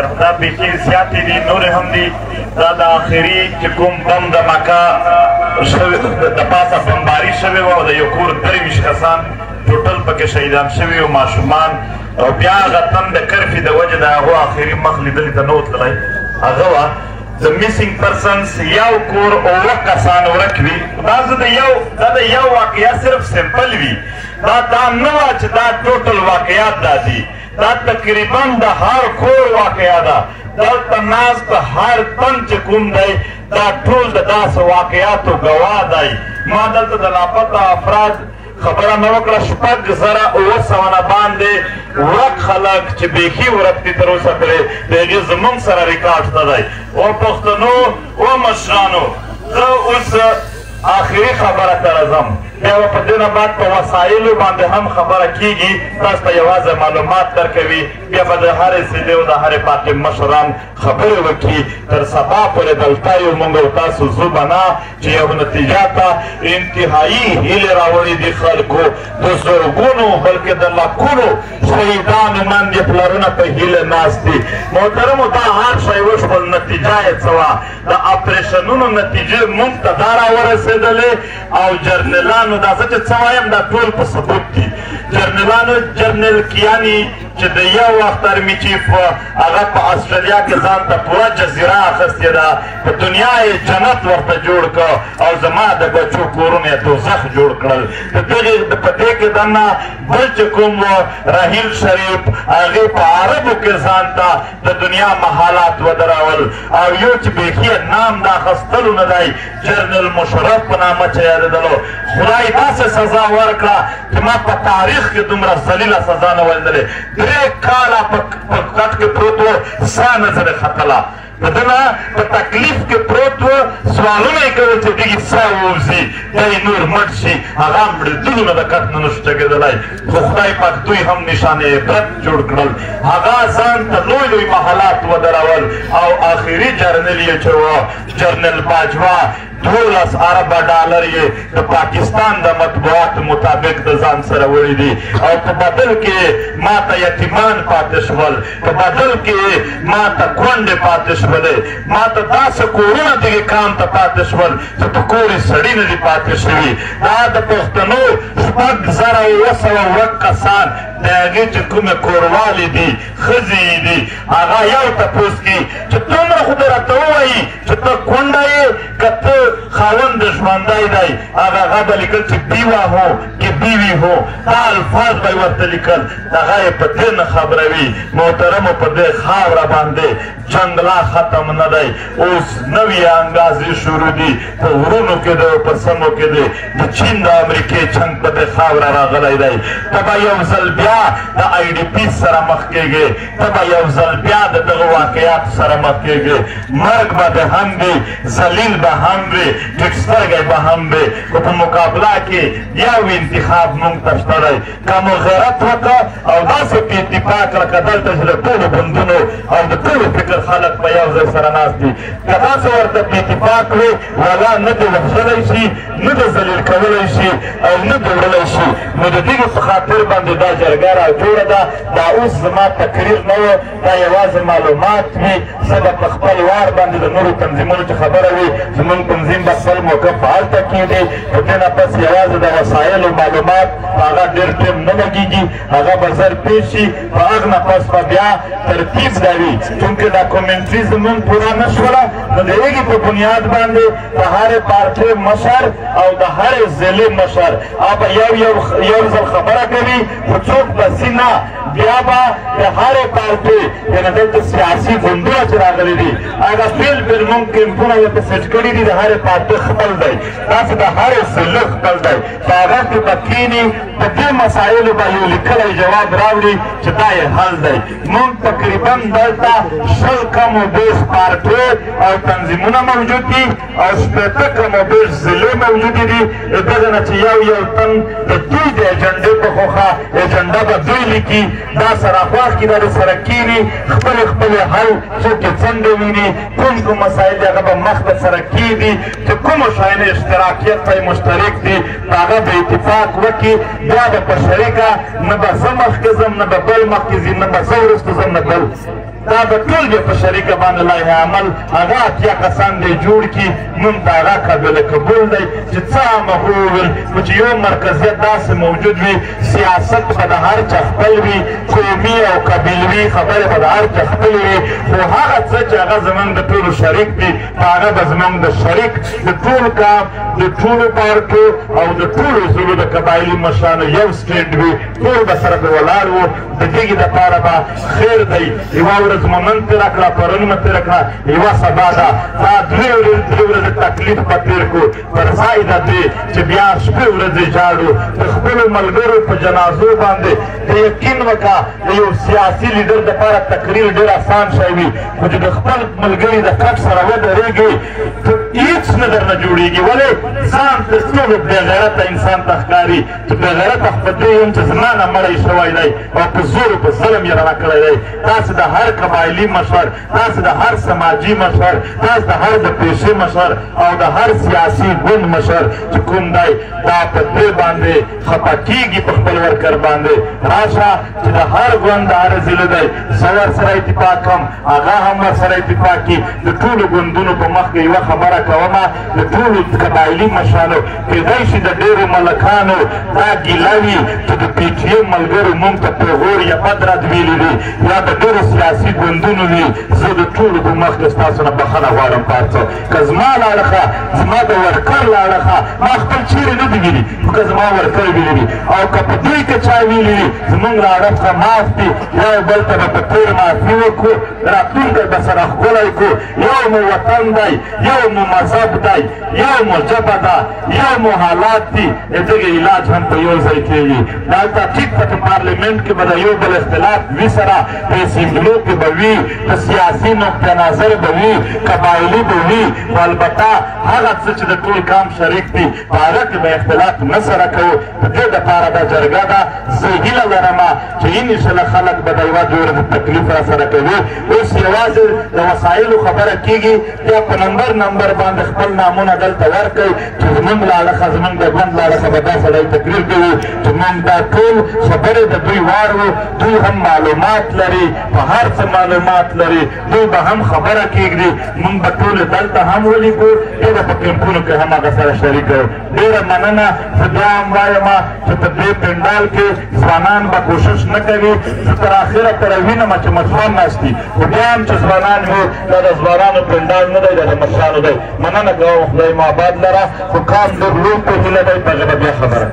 دا بیخي زیاتې دي، نورې هم دي. دا د اخري چې کوم بم د مکه د پاسه بمباري شوې وه او د یو کور 23 کسان ټوټل پکې شهیدان شوي او ماشومان، او بیا هغه تن د کرفي د وجې د هغو اخري مخ لیدلي ته نه و تللی، هغه وه. د میسینګ پرسنز یو کور 7 کسان ورک وي. دا زه د یو دا د یو واقعیا صرف سمپل وي، دا دا نه وه چې دا ټوټل واقعیات دا دي. دا تقریبا د هر کور واقعیا ده. دلته ناست هر تن چې کوم دی، دا ټول د داسې واقعاتو ګواه دی. ما دلته د لاپته افراد خبره نه وکړه. 6700 نه باندې ورک خلک چې بیخي ورک دي تر اوسه پورې، د هغې زمونږ سره ریکارډ ته دی. او پښتنو او مشرانو، زه اوس آخري خبره ته راځم، بیا به په دې نه بعد په وسایلو باندې هم خبره کیږي. تاسو ته یوازې معلومات درکوي، بیا به د هرې ضلعې او د هرې پارټۍ مشران خبرې وکړي. تر سبا پورې دلته یو موږ او تاسو ځو به نه چې یو نتیجه ته. انتهایي هیلې راوړي دي خلکو، د زرګونو بلکې د لکونو شهیدانو مندې پلرونه په هیله ناست دي. محترمو، دا هر شی وشول، نتیجه یې څه وه؟ د اپریشنونو نتیجې موږ ته دا راورسېدلې او جرنلانو، دا زه چې څه وایم دا ټول په ثبوت دي، جرنلانو، جرنل کیانی چې د یو وخت ارمي چیف، هغه په استرالیا کې ځان ته پوره جزیره اخیستې ده، په دنیا یې جنت ورته جوړ کړ او زما د بچو کورونه یې دوزخ جوړ کړل. د دغې په دې کې دننه بل چې کوم رحیل شریف، هغې په عربو کې ځان ته د دنیا محلات ودرول، او یو چې بیخي نام د اخیستلو نه دی، جنرال مشرف په نامه چې یادېدلو، خدای داسې سزا ورکړه چې ما په تاریخ کې دومره ذلیله سزا نه ولیدلې. 3 کاله په کټ کې پروت و، ساه نه ځنې ختله. د ده نه په تکلیف کې پروت و، سوالونه یې کول چې دغې ساه ووځي، دی نور مړ شي. هغه مړېدلو نه د کټ نه نشو چګېدلی، خو خدای پاک دوی هم نشان عبرت جوړ کړل. هغه ځان ته لوی لوی محلات ودرول، او آخري جرنل یې چې و، جرنل باجوا، 12 اربه ډالر یې د پاکستان د مطبوعاتو مطابق د ځان سره وړي دي، او په بدل کې ما ته یتیمان پاتې شول، په بدل کې ما ته کونډې پاتې شولې، ما ته داسې کورونه دغې کام ته پاتې شول چې په کور یې سړي نه دي پاتې شوي. دا د پښتنو 6700 ورک کسان، د هغې چې کومې کوروالې دي، ښځې یې دي، هغه یو تپوس کړي چې دومره خو دې راته ووایي چې ته کونډه یې که ته خاوند ژوندی دی. هغه به لیکل چې بیوه هو که بیوي هو، دا الفاظ به یې ورته لیکل، هغه یې په دې نه خبروي. محترمو، په دې خاوره باندې جنګ لا ختم نه دی. اوس نوې انګازې شروع دي، په غرونو کې دی، په سمو کې دی. د چین د امریکې جنګ په دې خاوره راغلی دی. ته به یو ځل بیا د آی ډي پي سره مخ کېږې، ته به یو ځل بیا د دغو واقعاتو سره مخ کېږې. مرګ به د هم وي، ذلیل به هم وي، ټیټ سترګی به هم وي، خو په مقابله کې یو انتخاب مونږ ته شته دی. که مو غیرت وکړه او داسې په اتفاق لکه دلته چې د ټولو ګوندونو او د ټولو فکر خلک په یو ځای سره ناست دي، که داسې ورته په اتفاق وي، ولا نه دې وژلی شي، نه دې ذلیل کولی شي او نه دې وړلی شي. نو د دې په خاطر باندې دا جرګه را جوړه ده. دا اوس زما تقریر نه و، دا یوازې معلومات وي. زه به په خپل وار باندې د نورو تنظیمونو چې خبره وي، زمونږ تنظیم به خپل موقف هلته کېږدي. په دې نه پس یوازې د وسایلو معلومات، هغه ډېر ټایم نه لګېږي، هغه به زر پېښ شي. په هغه نه پس به بیا ترتیب دا وي، چونکې ډاکومنټري زمونږ پوره نه شوله، نو د هغې په بنیاد باندې د هرې پارټۍ مشر او د هرې ضلعې مشر هغه به یو یو یو ځل خبره کوي، خو څوک به ځي نه. بیا به د هرې پارټۍ، یعنې دلته سیاسي ګوندونه چې راغلي دي، هغه بېل بېل مونږ کیمپونه ورته سیټ کړي دي. د هرې پارټۍ خپل دی، داسې د هرې ضلع خپل دی. په هغه کې به کښېني، په دې مسایلو به یو لیکلی جواب راوړي چې دا یې حل دی. مونږ تقریبا دلته 20 کم و بیش پارټۍ او تنظیمونه موجود دي او 60 کم و بیش ضلعې موجودې دي. دغه نه چې یو یو تن د دوی د ایجنډې په خوښه، ایجنډه به دوی لیکي، دا سره خوښ کړي، دا سره کښېني، خپلې خپلې حل څوک یې څنګه ویني، کوم کوم مسایل دي، هغه به مخ ته سره کښېږدي چې کومو شیانو اشتراکیت ته مشترک دي، په هغه به اتفاق وکړي. بیا به په شریکه، نه به زه مخکې ځم، نه به بل مخکې ځي، نه به زه وروسته ځم، نه بل. دا به ټول بیا په شریکه باندې لایحه عمل هغه 80 کسان دی جوړ کړي. مونږ ته هغه قابل قبول دی چې څه عامه وویل، خو چې یو مرکزیت داسې موجود وي، سیاست به د هر چا خپل وي، قومي او قبیلوي خبرې به د هر چا خپلې وي، خو هغه څه چې هغه زمونږ د ټولو شریک دي، په هغه به زمونږ د شریک د ټول کام د ټولو پارټو او د ټولو ضلعو د قبایلي مشرانو یو سټینډ وي، ټول به سره پرې ولاړ وو. د دغې دپاره به خیر دی. یوه ورځ مو نن تېره کړه، پرون مو تېره کړه، یوه سبا ده، دا درې ورځې تکلیف به تېر کړو. پر ځای د دې چې بیا شپې ورځې ژاړو د خپلو ملګرو په جنازو باندې، د یقین وکړه د یو سیاسي لیډر دپاره تقریر ډېر اسان شی وي، خو چې د خپل ملګري د کټ سره ودرېږي ته هېڅ نه درنه جوړېږي. ولې ځان تر ټولو بېغیرته انسان ته ښکاري چې بېغیرته خو په دې یم چې زما نه مړی شوی دی او په زور په ظلم یې رانه کړی دی. تاسې د هر قبایلي مشر، تاسې د هر سماجي مشر، تاسې د هر د پیشې مشر او د هر سیاسي ګوند مشر چې کوم دی دا په دې باندې خفه کېږي په خپل ورکر باندې. راشه چې د هر ګوند د هر ضلع دی، زه ورسره اتفاق کوم، هغه هم ورسره اتفاق کړي. د ټولو ګوندونو په مخ کې یوه خبره کومه، د ټولو قبایلي مشرانو کېدای شي د ډېرو ملکانو دا ګیله وي چې د پي ټي ایم ملګرو مونږ ته پېغور یا بد رد ویلي دي، یا د ډېرو سیاسي ګوندونو وي. زه د ټولو په مخ کې ستاسو نه بخښنه غواړم. په هر څه که زما له اړخه، زما د ورکر له اړخه، ما خپل چیرې نه دي ویلي، خو که زما ورکر ویلي دي او که په دوی کې چا ویلي دي، زمونږ له اړخه معاف دي. یو بل ته به په تېر معافي وکړو، راتلونکی به سره ښکلی کړو. یو مو وطن دی، یو مو مذهب دی، یو مو ژبه ده، یو مو حالات دي. د دغې علاج هم په یو ځای کېږي. دلته ټیک ده په پارلیمنټ کې به د یو بل اختلاف وي، سره په اسمبلو کې به وي، په سیاسي نقطه نظر به وي، قبایلي به وي، خو البته هغه څه چې د ټول قام شریک دي په هغه کې به اختلاف نه سره کوو. د دې دپاره دا جرګه ده. زه هیله لرم چې انشاءالله خلک به د یوه دوه ورځې تکلیف را سره کوي. اوس یوازې د وسایلو خبره کېږي، بیا په نمبر نمبر باندې خپل نامونه دلته ورکړئ چې زمونږ له اړخه، زمونږ د ګوند له اړخه به دا سړی تقریر کوي چې مونږ دا ټول خبرې د دوی وارو. دوی هم معلومات لري، په هر څه معلومات لري، دوی به هم خبره کېږدي. مونږ به ټول دلته هم ولیکو، بیا به په کمپونو کې هم هغه سره شریک کړو. ډېره مننه. زه بیا هم وایم چې په دې پنډال کې ځوانان به کوشش نه کوي. زه تر اخره تر وینم چې مشران ناست دي، خو بیا هم چې ځوانان وي، دا د ځوانانو پنډال نه دی، دا د مشرانو دی. مننه کوم، خدای مو آباد لره. خو کام ډېر لوی په هیله دی، په هغه به بیا خبره.